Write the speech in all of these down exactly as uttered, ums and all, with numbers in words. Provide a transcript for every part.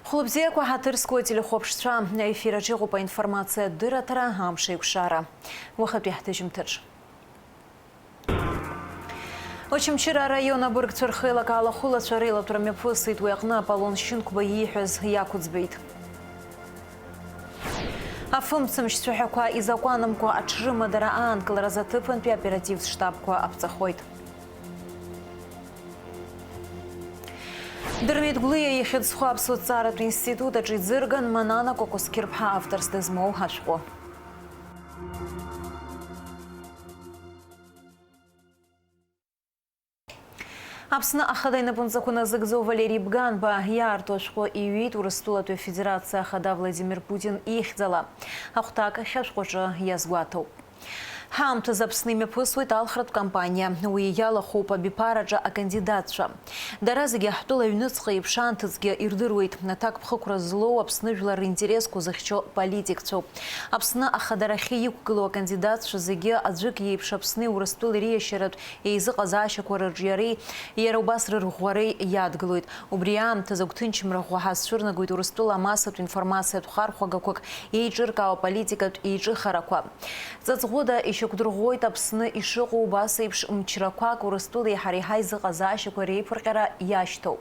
Хәылбзиақәа ҳаҭыр зқәу ателехәаԥшцәа, аефир аҿы иҟоуп аинформациатә дырраҭара «Амш еиқәшара». Уахатәи ҳҭыжьымҭаҿ. Очамчыра араион абыргцәа рхеилакаала ахәылацәа реилатәара мҩаԥысит, уи аҟны Аполлон Шьынқәба ииҳәаз иақәӡбеит. Афымцамч цәаҳәақәа изакәанымкәа аҽрымадара аанкыларазы аҭыԥантәи оперативтә штабқәа аԥҵахоит. Дырмит Гәлиа ихьӡ зху аԥсуа ҭҵааратә институт аҿы иӡырган Манана Кәакәасқьыр-ԥҳа авторс дызмоу ашәҟәы. Аԥсны Ахада инапынҵақәа назыгӡо Валери Бганба иаарту ашәҟәы иҩит Урыстәылатәи Афедерациа Ахада Владимир Путин ихьӡала. Ахәҭак ахь ашәҟәаҿы иазгәаҭоуп. Ҳаамҭазы Аԥсны имҩаԥысуеит алхратә кампаниа. Уи иалахәуп абиԥараҿы акандидатцәа. Дара зегьы ҳтәыла аҩныҵҟа еиԥш анҭыҵгьы ирдыруеит. Аҭакԥхықәра злоу Аԥсны жәлар ринтересқәа зыхьчо политикцәоуп. Аԥсны ахадарахьы иқәгылоу акандидатцәа зегьы аӡәык иеиԥш Аԥсни Урыстәылеи риашьаратә еизыҟазаашьақәа рырҿиареи иара убас рырӷәӷәареи иадгылоит. Убри аамҭазы агәҭынчымра ӷәӷәа ҳазцәырнагоит Урыстәыла амассатә информациатә хархәагақәак еиҿыркаау аполитикатә еиҿыхарақәа. Ҵаҵӷәыда ишьақәдырӷәӷәоит Аԥсны ишыҟоу убас еиԥш мчрақәак Урыстәылеи ҳареи ҳаизыҟазаашьақәа реиԥырҟьара иашьҭоу.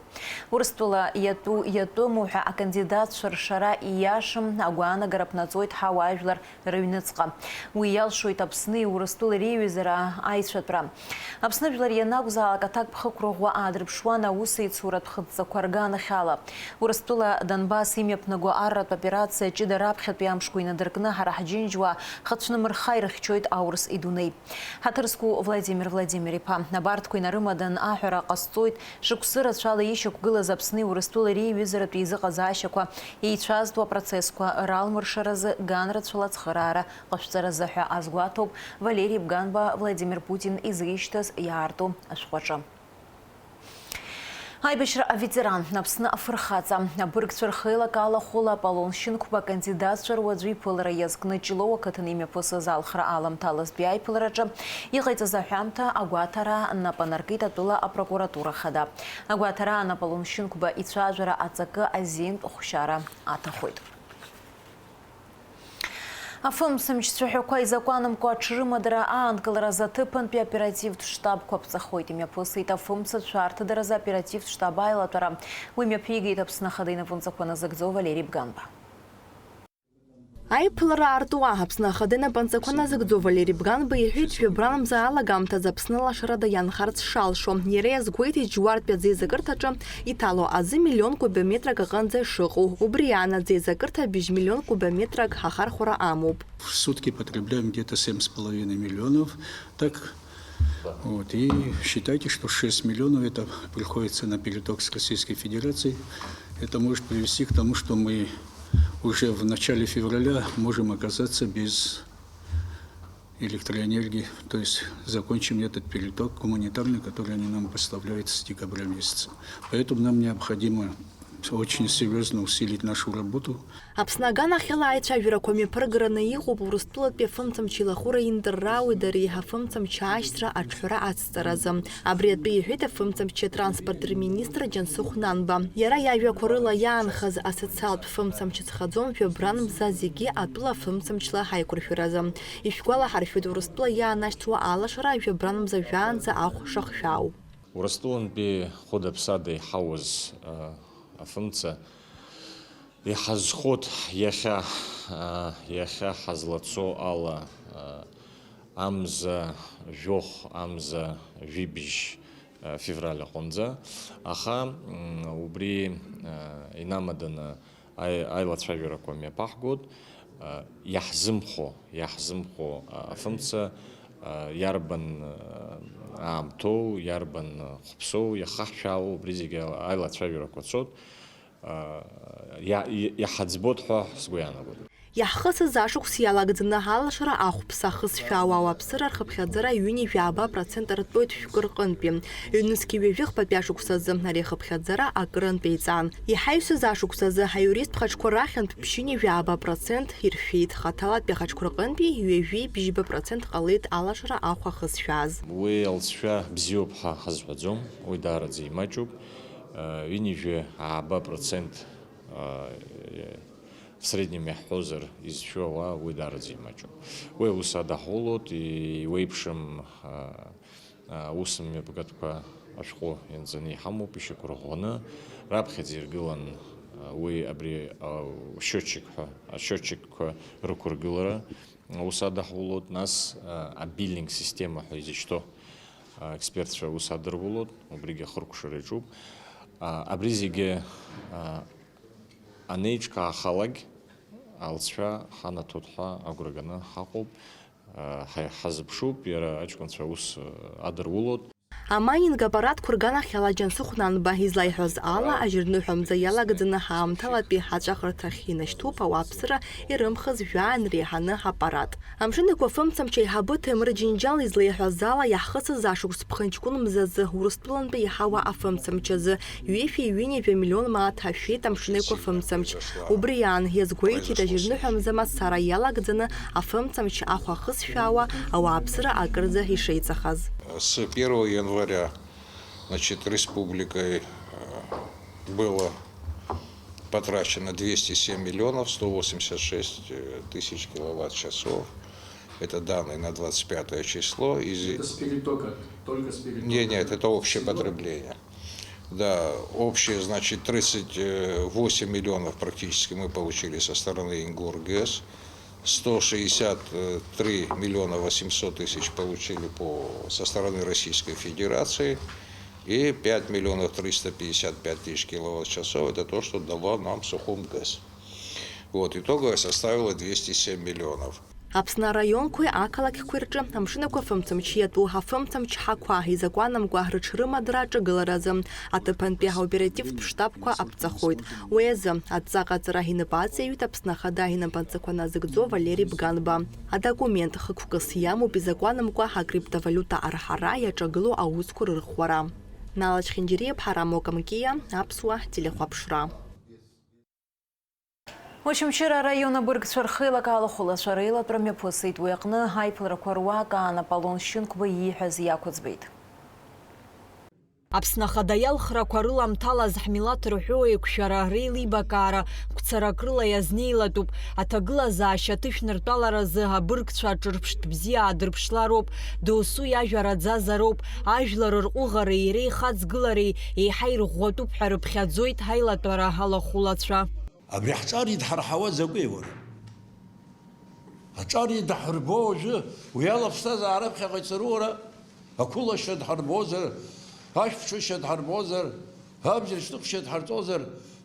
Урыстәыла иатәу иатәыму ҳәа акандидатцәа ршара ииашам, агәаанагара ԥнаҵоит ҳауаажәлар рыҩныҵҟа. Уи иалшоит Аԥсни Урыстәылеи реиҩызара аицәатәра. Аԥсны жәлар ианакәзаалак аҭакԥхықәра ӷәӷәа аадырԥшуан аусеицуратә хыдҵақәа рганахьала. Урыстәыла Донбасс имҩаԥнаго арратә операциа ҷыда раԥхьатәи амшқәа инадыркны ҳара ҳџьынџьуаа хацәнымырха ирыхьчоит аурыс идунеи. Ҳаҭыр зқәу Владимир Владимир-иԥа, абарҭқәа инарымадан аҳәара ҟасҵоит, шықәсы рацәала ишьақәгылаз Аԥсни Урыстәылеи реиҩызаратә еизыҟазаашьақәа еицәазтәу апроцессқәа ралмыршаразы ганрацәала ацхыраара ҟашәҵаразы ҳәа азгәаҭоуп Валери Бганба Владимир Путин изишьҭаз иаарту ашәҟәаҿы. Аибашьра аветеран, Аԥсны афырхаҵа, абыргцәа рхеилакаала хәыла Аполлон Шьынқәба акандидатцәа руаӡәы иԥылара иазкны Ҷлоу ақыҭан имҩаԥысыз алхра аламҭалазтәи аиԥылараҿы иҟаиҵаз аҳәамҭа агәаҭара нап анаркит атәыла апрокуратура хада. Агәаҭараан Аполлон Шьынқәба ицәажәара аҵакы азинтә хәшьара аҭахоит. Афымцамч цәаҳәақәа изакәанымкәа аҽрымадара аанкыларазы аҭыԥантәи оперативтә штабқәа ԥҵахоит. Имҩаԥысит афымцацәа арҭадаразы аоперативтә штаб аилатәара. Уи мҩаԥигеит Аԥсны Ахада инапынҵақәа назыгӡо Валери Бганба. Аиԥылара аартуа Аԥсны Ахада инапынҵақәа назыгӡо Валери Бганба иҳәеит, жәабранамза алагамҭазы Аԥсны лашарада иаанхарц шалшо. Иара иазгәеиҭеит, Џьуартәи аӡеизакырҭаҿы иҭало азы миллион кубометрак аҟынӡа ишыҟоу. Убри аан аӡеизакырҭа быжь миллион кубометрак ахархәара амоуп. В сутки потребляем где-то семь с половиной миллионов. Так, вот, и считайте, что шесть миллионов это приходится на переток с Российской Федерацией. Это может привести к тому, что мы уже в начале февраля можем оказаться без электроэнергии, то есть закончим этот переток гуманитарный, который они нам поставляют с декабря месяца. Поэтому нам необходимо очень серьёзно усилить нашу работу. Аԥсны аганахьала аицәажәарақәа мҩаԥыргараны иҟоуп Урыстәылатәи афымцамч илахәыра Индыр Рауи дареи афымцамч аашьцәа аҿҳәара ацҵаразы. Абри атәы иҳәеит афымцамч атранспорт рминистр Џьансыхә Нанба. Иара иажәақәа рыла иаанхаз асоциалтә фымцамч ҵхаӡом жәабранмза зегьы атәыла афымцамчла ҳаиқәыршәаразы. Ишәгәалаҳаршәоит, Урыстәыла иаанашьҭуа алашара жәабранмза жәаанӡа ахә шахшәаау. Урыстәылантәи хәыда-ԥсада иҳауаз, а, афымца иҳазхоит иахьа, а, иахьа ҳазлацо ала, а, амза жәохә, амза жәибжь, а, февраль аҟынӡа. Аха, м, убри, а, инамаданы аи-, аилацәажәарақәа мҩаԥаҳгоит, а, иаҳзымхо, иаҳзымхо, а, афымца, а, иарбан, а, аамҭоу, иарбан, а, хәыԥсоу иахаҳшәаау, убри зегьы аилацәажәарақәа цоит. А, иа-, и-, иҳаӡбоит ҳәа сгәы иаанагоит. Иаҳхысыз ашықәс иалагӡаны алашара ахәԥса ахысшәаауа ауааԥсыра рхыԥхьаӡара ҩынҩажәи ааба процент ртәоит шәкы рҟынтәи. Ҩнызқьи ҩажәи хԥатәи ашықәсазы ари ахыԥхьаӡара акырынтә еиҵан. Иҳаҩсыз ашықәсазы аиуристтә хаҿқәа рахьынтә ԥшьынҩажәи ааба процент иршәит, хаҭалатәи ахаҿқәа рҟынтәи ҩажәи бжьба процент ҟалеит алашара ахә ахысшәааз. Уи алҵшәа бзиоуп ҳәа ҳазҳәаӡом, уи даараӡа имаҷуп. Ҩынҩажәи ааба процент А, в среднем иаҳҳәозар, изшәу ауаа уи даараӡа имаҷуп. Уи аус адаҳулоит, и-, иуеиԥшым, а, а, усмҩаԥгатәқәа ашәҟәы ианҵаны иҳамоуп, ишьақәырӷәӷәаны, раԥхьаӡа иргылан, а, уи абри, а, счетчик ҳәа, асчетчикқәа рықәыргылара аус адаҳулоит, нас, а, абиллинг система ҳәа изышьҭоу, а, експертцәа аус адырулоит, убригьы ахыркәшара иаҿуп. А, абри зегьы, а, анеиҿкаахалак, алҵшәа ҳанаҭоит ҳәа агәра ганы ҳаҟоуп, ҳа-, ҳазыԥшуп, иара аҷкәынцәа аус адырулоит. Амайнинг аппаратқәа рганахьала Џьансыхә Нанба излаиҳәаз ала, ажьырныҳәамза иалагӡаны ҳаамҭалатәи аҵәахырҭахь инашьҭуп ауааԥсыра ирымхыз жәаан реиҳаны аппарат. Амшын Еиқәа афымцамч аиҳабы Ҭемыр Џьынџьал излеиҳәаз ала, иаҳхысыз ашықәс ԥхынҷкәын мзазы Урыстәылантәи иҳауа афымцамч азы ҩышәи ҩынҩажәа миллион мааҭ ҳашәеит Амшын Еиқәа афымцамч. Убри аан, иазгәеиҭеит ажьырныҳәа мза мацара иалагӡаны афымцамч ахә ахысшәаауа ауааԥсыра акырӡа ишеиҵахаз. С первого января, значит, республикой, э, было потрачено двести семь миллионов сто восемьдесят шесть тысяч киловатт-часов. Это данные на двадцать пятое число. Из... Это с перетока, только с перетока. Нет, нет, это общее потребление. Да, общее, значит, тридцать восемь миллионов практически мы получили со стороны Ингоргес, сто шестьдесят три миллиона восемьсот тысяч получили по, со стороны Российской Федерации, и пять миллионов триста пятьдесят пять тысяч киловатт-часов, это то, что дало нам Сухумгаз. Вот, итоговое составило двести семь миллионов. Аԥсны араионқәеи ақалақьқәеи рҿы Амшын Еиқәа афымцамч иатәу афымцамч ҳақәа изакәанамкәа рыҽрымадара аҿагыларазы аҭыԥантәи аоперативтә штабқәа аԥҵахоит. Уи азы адҵа ҟаҵара инапы аҵаҩит Аԥсны Ахада инапынҵақәа назыгӡо Валери Бганба. Адокумент хықәкыс иамоуп изакәанамкәа акриптовалиута арҳара иаҿагылоу аусқәа рырӷәӷәара. Нала Чхинџьариа-ԥҳа, Рамо Камкиа, Аԥсуа телехәаԥшра. Очамчыра араион абыргцәа рхеилак алахәылацәа реилатәара мҩаԥысит. Уи аҟны аиԥылрақәа руак аан Аполлон Шьынқәба ииҳәаз иақәыӡбеит. Аԥсны Ахада иалхрақәа рыламҭалаз ҳмилаҭ рҳәо еиқәшәара, реилибакаара гәцарак рыла иазнеилатәуп. Аҭагылазаашьа аҭышәныртәаларазы абыргцәа аҿырԥштә бзиа аадырԥшлароуп, досу иажәа раӡазароуп, ажәлар рҟәыӷареи иреихаҵгылареи еиҳа ирӷәӷәатәуп ҳәа рыԥхьаӡоит ҳаилатәара алахәылацәа. Абри ҳҿар идҳарҳауа закәи, уара? Аҿар идҳарбо уажәы, уи ала аԥсҭазаара аԥхьаҟа ицару, уара? Ақәылашьа дҳарбозар, ашәҭшәышьа дҳарбозар, абџьар шьҭыхшьа дҳарҵозар,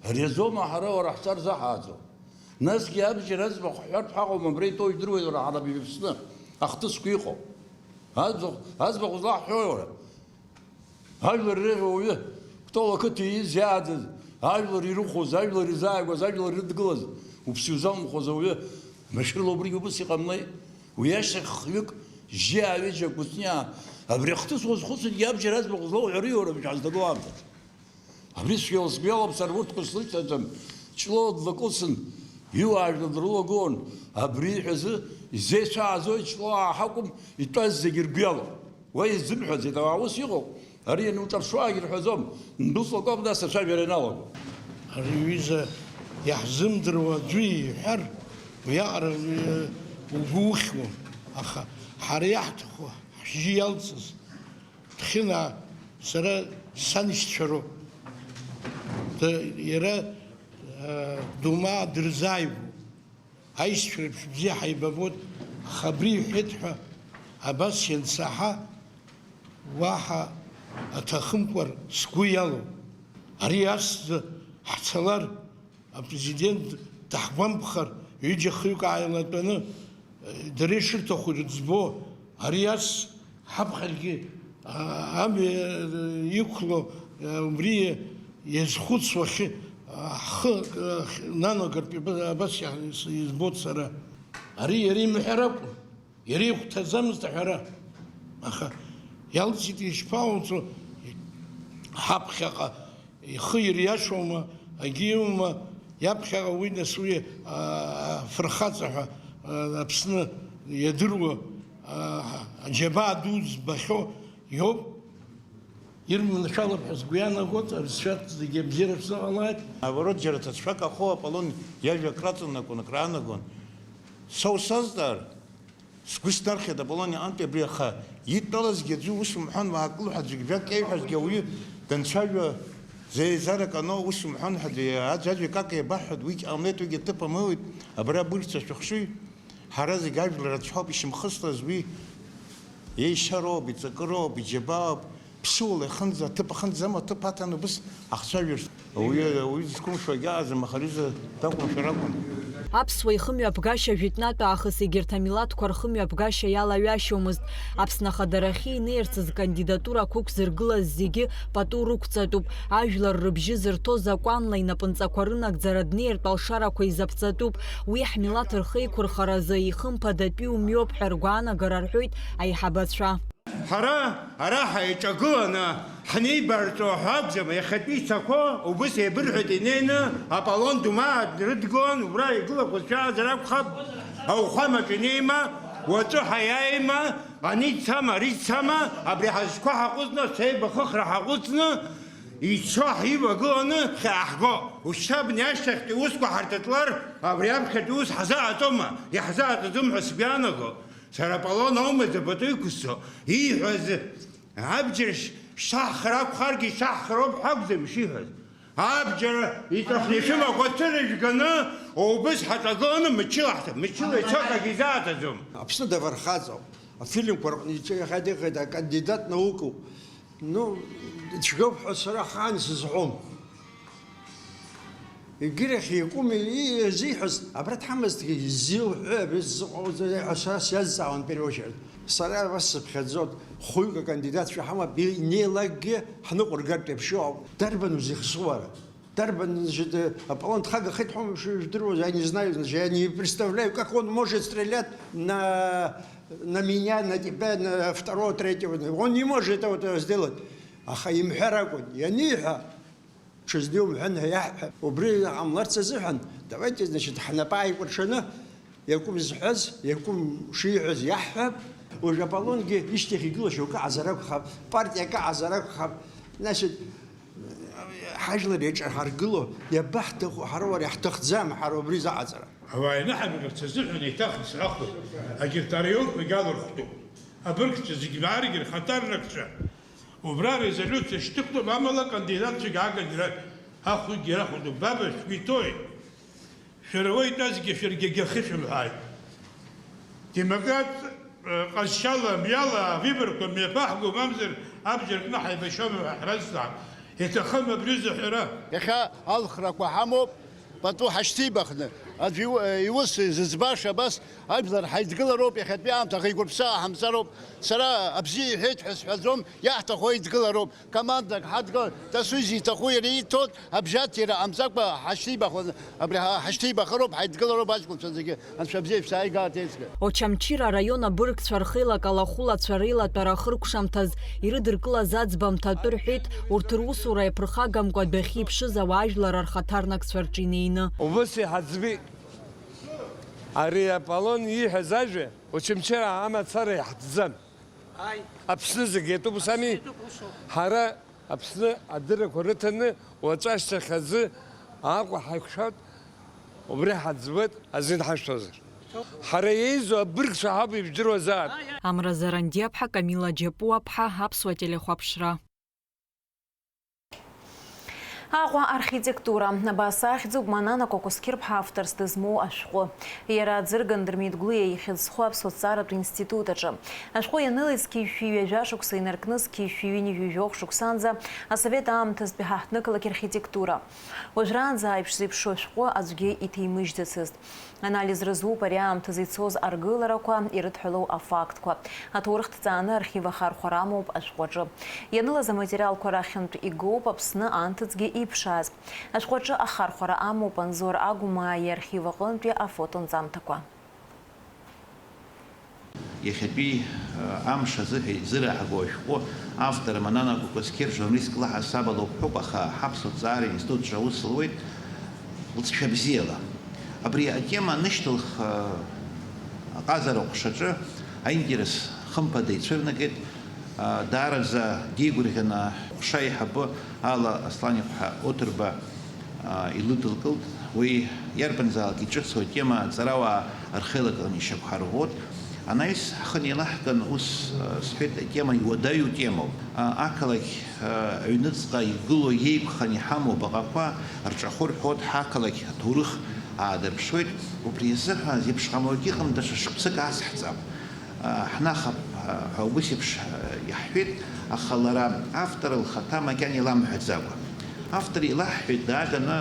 ари азоума ҳара, уара, ҳҿар заҳааӡо? Насгьы абџьар аӡбахә ҳҳәартә ҳаҟоума, абра итәоу ижәдыруеит, уара, ҳара абри Аԥсны ахҭысқәа иҟоу? Аӡбахә, аӡбахә злаҳҳәои, уара? Ажәлар иреиӷьу ауаҩы, Кәтол ақыҭа ииз иааӡаз, ажәлар ирыхәоз, ажәлар ирзааигәаз, ажәлар ирыдгылаз, уԥсы иузалымхуаз ауаҩы, машәырла убригьы убыс иҟамлеи? Уи ашьҭахь хҩык, жьи ааҩыџьа Кәыҵниаа, абри ахҭыс уазхәыцыргьы абџьар аӡбахә злоуҳәари, уара, бжьаҳздаго аамҭаҿ? Абри сгәеилс-, сгәеилаԥсар урҭқәа слышьҭаӡам, Ҷлоу длакылсын, иуаажәлар дрылагылан, абри ииҳәазы изеицәааӡои, Ҷлоу ҳакәым, итәаз зегьы ргәы иалоуп. Уа изымҳәаӡеит, ауаа ус иҟоуп. Ари иануҿаԥшуаагьы рҳәаӡом, ндәылҵлакоуп нас ацәажәара ианалаго. Ари аҩыза иаҳзымдыруа аӡәы иҳәар, уиаҟара угәы ухьуам, аха ҳара иаҳҭаху ҳжьы иалҵыз, Ԥхьынаа, сара саншьцәа роуп. Д-, иара, э, Думаа дырзааигәоуп. Аишьцәа реиԥш бзиа ҳаибабоит, аха абри иҳәеит ҳәа абас иансаҳа, уаҳа аҭахымкәа сгәы иалоуп. Ари асӡа ҳцалар, Апрезидент даҳгәамԥхар, ҩыџьа-хҩык ааилатәаны, дара ишырҭаху ирыӡбо, ари ас ҳаԥхьаргьы, а, амҩа иқәло, а, убри иазхәыцуа ахьы, а, ҳхы, а, нанагартә иба-, абас иа-, избоит сара. Ари иара имҳәар акәын. Иара ихәҭаӡамызт аҳәара. Аха иалҵит, ишԥалҵо, ҳаԥхьаҟа ихы ириашоума, агьиума, иаԥхьаҟа уи, нас, уи, аа, афырхаҵа ҳәа, аа, Аԥсны иадыруа, аа, аџьабаа ду збахьоу иоуп. Ирманшәалап ҳәа сгәы иаанагоит, абызшәа зегьы абзиара шәзыҟалааит. Наоборот, џьара ҭацәхак ахоу Аполлон иажәа краҵанакуан, краанагон. Са усазҵаар, сгәы снархьит Аполлон иҟынтәи абри, аха идтәалазгьы аӡәы ус умҳәан, уаакыл ҳәа аӡәгьы жәак иеиҳәазгьы ауаҩы данцәажәо, зеизарак аноу ус умҳәан ҳәа аӡәы, аӡәаӡәа акака иабаҳҳәоит, уигь ҟамлеит, уигь аҭыԥ амоуит, абра абыргцәа шәыхшыҩ. Ҳара зегь ажәлар рацәоуп, ишьамхысраз уи еишьароуп, иҵакыроуп, иџьабаоуп, ԥсыуала ихынӡа, аҭыԥ ахынӡам, аҭыԥ аҭаны убыс ҳахцәажәарц. Уи, уи зқәымшәо агьаҟаӡам, аха ари изы дақәымшәар акәын. Аԥсуа ихымҩаԥгашьа жәытәнатә аахыс егьырҭ амилаҭқәа рхымҩаԥгашьа иалаҩашьомызт. Аԥсны ахадарахьы инеирц зкандидатурақәа ықәзыргылаз зегьы пату рықәҵатәуп. Ажәлар рыбжьы зырҭо закәанла инапынҵақәа рынагӡара днеиртә алшарақәа изаԥҵатәуп. Уи ҳмилаҭ рхеиқәырхаразы ихымԥадатәиу мҩоуп ҳәа ргәаанагара рҳәоит аиҳабацәа. Ҳара ара ҳаиҿагыланы ҳнеибарҵо ҳәа акәӡам, иахьатәи ицақәоу убыс еибырҳәеит, инеины Аполлон Думаа дрыдгылан, убра игылақәаз цәаазар акәхап, ауахәамаҿ инеима, уаҵәы ҳаиааима, ани дцама, ари дцама, абри ҳазқәа ҳаҟәыҵны, сеибахыхра ҳаҟәыҵны, ицо ҳивагыланы ҳхьааҳго. Ушьҭа абни ашьҭахьтәи усқәа ҳарҭатлар, абри аԥхьатәи ус ҳзаҟаҵома, иаҳзаҟаҵаӡом ҳәа сгәы иаанаго. Сара Аполлон аума забатәу иқәысҵо, ииҳәаз абџьар ш-, шаҳхра акәхаргьы, ишаҳхроуп ҳәа акәӡам ишиҳәаз. Абџьар иҵәахны ишәымақәа цәырыжәганы, убыс ҳаҿагыланы мчыла ҳҭ-, мчыла ицо акагьы изааӡаӡом. Аԥсны дабархаҵоу? Афильмқәа рҟны иҿы иахьа дыҟеит акандидат наукоуп. Ну, ицәгьоуп ҳәа сара ахаан сызҳәом. Егьирахь иакәым изиҳәаз, абра дҳамазҭгьы иззеилҳәои, абри ззыҟоуҵои ҳәа сара сиазҵаауан, в первую очередь. Сара абас сыԥхьаӡоит, хәҩык акандидатцәа ҳамоуп, инеилакгьы ҳныҟәыргартә еиԥш иҟоуп. Дарбан узихсуара? Дарбан, значит, э, Аполлон дхагахеит ҳәа умшәы-, жәдыруаз, я не знаю, значит, я не представляю, как он может стрелять на, на меня, на тебя, на второго, третьего. Он не может этого, этого сделать. Аха имҳәар акәын, ианиҳәа, ҽазны иумҳәан ҳәа иаҳҳәап. Убри ҟамларц азыҳәан, давайте, значит, ҳнапы ааикәыршаны, иакәым зҳәаз, иакәым шиҳәаз иаҳҳәап. Уажә Аполлонгьы ишьҭахь игыло шьоукы аҟазар акәхап, партиак аҟазар акәхап. Значит, ҳажәлар иаҿаҳаргыло, иабаҳҭаху, ҳара уара иаҳҭахӡам, ҳара убри заҟаҵара. Ауаа иныҳабырц азыҳәан еиҭах исҳәахуеит, егьырҭ араионқәагь алархәтәуп. Абыргцәа зегь рааргьы рхаҭарнакцәа убра арезолиуциа шьҭыхтәуп, амала акандидатцәагь аагагь ра-, ахәгьы рахәатәуп. Баба, шәгәиҭои? Шәара уа итәазгьы шәаргьы агьахьышәымҳәааит. Демократ, э, ҟазшьала, мҩала, авыборқәа мҩаԥаҳго, мамзар абџьар кны ҳаибашьуама ҳәа ҳразҵаап. Иҭахым абри зыҳәара. Иахьа алхрақәа ҳамоуп, пату ҳашьҭибахны. Аӡә иу-, э, иус зыӡбаша абас, ажәлар ҳаидгылароуп, иахьатәи аамҭахь игәырԥсаа ҳамцароуп. Сара абзиа иҳәеит ҳәа сҳәаӡом, иаҳҭаху аидгылароуп. Командак ҳадгылан, дасу изиҭаху иара ииҭоит, абжьаҭира ҟамҵакәа ҳашьҭибахуан, абри ҳа-, ҳашьҭибахароуп, ҳаидгылароуп аҷкәынцәа зегьы, Анцәа бзиа ишәзааигаат еизга. Очамчыра араион абыргцәа рхеилак алахәылацәа реилатәара ахыркәшамҭаз ирыдыркылаз аӡбамҭа атәы рҳәеит, урҭ русура иаԥырхагамкәа адәахьы иԥшыз ауаажәлар рхаҭарнакцәа рҿы инеины. Убыс иҳаӡбеит. Ари Аполлон ииҳәаз ажәа Очамчыра амацара иаҳтӡам. Аи. Аԥсны зегь иатәуп, ус ами? Аԥсны иатәуп, усоуп. Ҳара Аԥсны адыррақәа рыҭаны, уаҵәы ашьҭахь аӡы Аҟәа ҳаиқәшәоит, убри ҳаӡбоит, азин ҳашәҭозар. Ҳара еизо абыргцәа ҳауп, ижәдыруазаап. Амра Зарандиаԥҳа, Камила Џьапуаԥҳа, Аԥсуа телехәаԥшра. Аҟәа архитектура. Абас ахьӡуп Манана Кәакәасқьырԥҳа авторс дызмоу ашәҟәы. Иара аӡырган Дырмит Гәлиа ихьӡ зху аԥсуа ҭҵааратә институт аҿы. Ашәҟәы ианылеит зқьи жәшәи ҩажәа шықәса инаркны зқьи жәшәи ҩынҩажәи жәохә шықәсанӡа асовет аамҭазтәи ҳаҳҭнықалақь архитектура. Уажәраанӡа аиԥш зеиԥшу ашәҟәы аӡәгьы иҭеимыжьӡацызт. Анализ рызуп ари аамҭазы ицоз аргыларақәа, ирыдҳәалоу афактқәа. Аҭоурых ҭҵааны архив ахархәара амоуп ашәҟәаҿы. Ианылаз аматериалқәа рахьынтә игоуп Аԥсны анҭыҵгьы иԥшааз. Ашәҟәаҿы ахархәара амоуп Анзор Агәмаа иархив аҟынтәи афотонҵамҭақәа. Иахьатәи, э, амш азыҳәа изыраҳго ашәҟәы автор Манана Кәакәасқьыр журналистк лаҳасаб лоуҳәоуп, аха ҳаԥсуа ҭҵаара институтҿы аус луеит, лҵшәа бзиала. Абри атема анышьҭылх, э, аҟазара аҟәшаҿы аинтерес хымԥада ицәырнагеит, э, даараӡа дигәырӷьаны Ҳаиҳабы ала Аслан-иԥҳа Оҭырба, а, илыдылкылт, уи иарбанзаалак иҿыцу атема аҵарауаа рхеилакны ишьақәҳарӷәӷәоит. Анаҩс ҳхы неилаҳкын, ус, а, сҳәеит, атема иуадаҩу темоуп. А, ақалақь, а, аҩныҵҟа игылоу, иеиқәханы иҳамоу абаҟақәа рҿахәы рҳәоит, ҳақалақь аҭоурых аадырԥшуеит. Убри азыҳәа зеиԥш ҟамлогьы ыҟам, даҽа шықәсык азҳҵап. Ҳнахап ҳәа убыс еиԥш иаҳҳәеит, аха лара автор лхаҭа макьана иламҳәаӡакәа. Автор илаҳҳәеит дааганы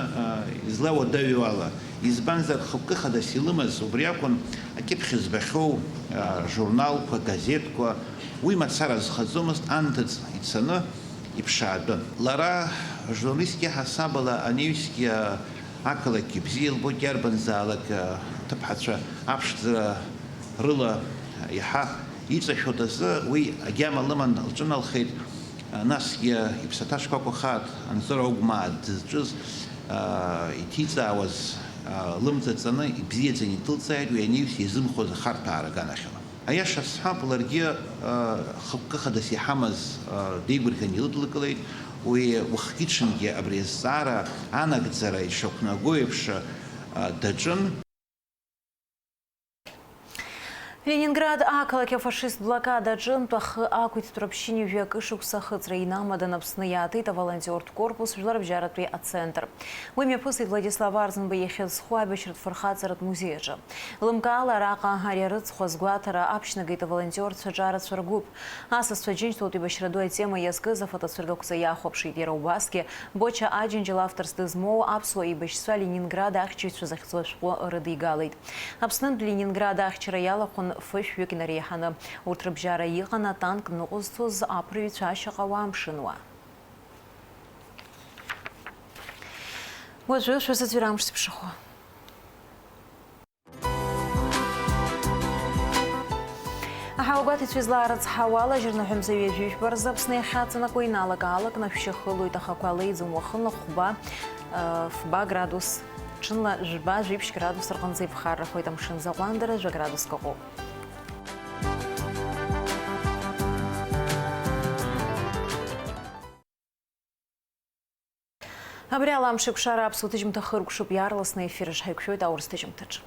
излауадаҩу ала, избанзар, хықәкы хадас илымаз убри акәын, акьыԥхь збахьоу журналқәа, газеҭқәа, уи мацара зхаӡомызт, анҭыҵ ицаны иԥшаатәын. Лара журналистк иаҳасабала анаҩсгьы ақалақь ибзиа илбоит, иарбанзаалак аҭыԥҳацәа аԥшӡара рыла иаҳа иҵашәоит азы, уи агьама лыман лҿыналхеит, насгьы иԥсаҭа шкәакәа хаат анҵыра Огәмаа дызҿыз, иҭиҵаауаз лымҵаҵаны, ибзиаӡаны идәылҵааит, уи анаҩс иазымхоз ахарҭәаара аганахьала. Аиаша сҳәап, ларгьы, хықәкы хадас иҳамаз, деигәырӷьаны илыдылкылеит, уи уахгьы-ҽынгьы абри азҵаара анагӡара ишақәнаго еиԥш, даҿын. Ленинград ақалақь афашист блокада аҿынтә ахы ақәиҭтәра ԥшьынҩажәи акы шықәса ахыҵра инамадан Аԥсны иаатит аволонтиортә корпус жәларбжьаратәи ацентр. Уи мҩаԥысит Владислав Арӡынба иахьазху аибашьратә фырхаҵаратә музеи аҿы. Лымкаала араҟа ари арыцхә азгәаҭара аԥшьнагеит аволонтиорцәа ҿарацәа ргәыԥ. Асасцәа Џьынџьтәылатә еибашьратәы атема иазкыз афотоцәыргақәҵа иахәаԥшит. Иара убасгьы Боча Аџьынџьал авторс дызмоу аԥсуа еибашьцәа Ленинград ахьчаҩцәа захьӡу ашәҟәы рыдигалеит. Аԥснынтә Ленинград ахьчара иалахәын фышәҩык инареиҳаны. Урҭ рыбжьара иҟан атанк ныҟәызцоз аԥырҩцәа, ашьаҟауаа, амшынуаа. Уажәы шәазыӡырҩ амш зыԥшахо. Аҳауагәаҭаҩцәа излаарыцҳауа ала, жьырныҳәа мза ҩажәи жәба рзы Аԥсны иахьаҵанакуа иналак-аалакны ашәшьы хылоит, ахақәа леиӡом уахынла хәба, э, фба градус. Ҽынла жәба, жәиԥшь градус рҟынӡа иԥхаррахоит, амшын заҟәандара жәа градуск ыҟоуп. Абри ала амш еиқәшара аԥсуа ҭыжьымҭа хыркәшоуп, иаарласны аефир аҿы ҳаиқәшәоит аурыс ҭыжьымҭаҿы.